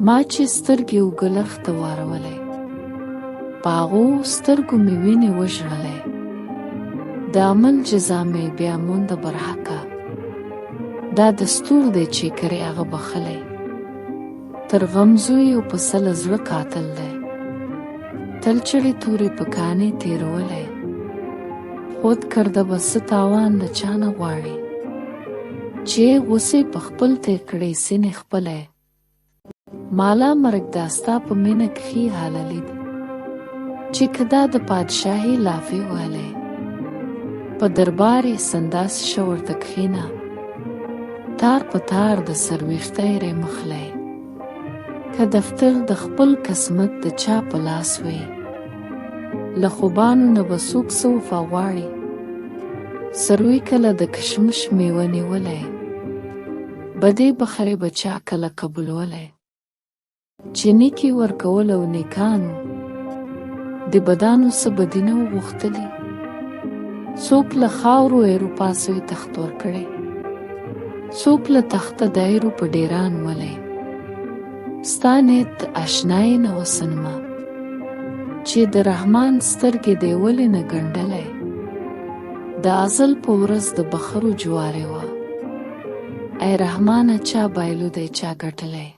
ما چې سترګې وګلرخ ته وارولی، په هغو سترګو مې وینې وژړلی. د عمل جزا مې بیا مونده برحقه، دا دستور دی چې کرې هغه بخښلی. تر غمزو یې په سله زړه قاتل دی، تل چړې تورې په کانې تېرولی. خود کرده به څه تاوان له چا نه غواړي، چې غوسې په خپل تېر کړې سینې خپلی. مالا مرګ دا ستا په مینه کښي حلالید، چې که دا د پادشاهي لافې وهلی. په دربار یې سنداسې شه ورته کښېنه، تار په تار د سر ویښته یې رېمخلی. که دفتر د خپل قسمت د چا په لاس وي، له خوبانو نه به څوک څه وفا غواړي. سروي کله د کشمش میوه نیولی، بدې بخرې به چا کله قبولولی. چې نیکي ورکول او نیکانو د بدانو څه بدي نه وو غوښتلي. څوک له خاورو ایرو پاسوي تخت ورکړی، څوک له تخته دایرو په ډیران ولی. ستا نیت د اشنای نه وسنمه، چې د رحمان سترګې دی ولې نه ګنډلی. د ازل په ورځ د بخرو جوارې وه، ای رحمانه چا بایلودی چا ګټلی.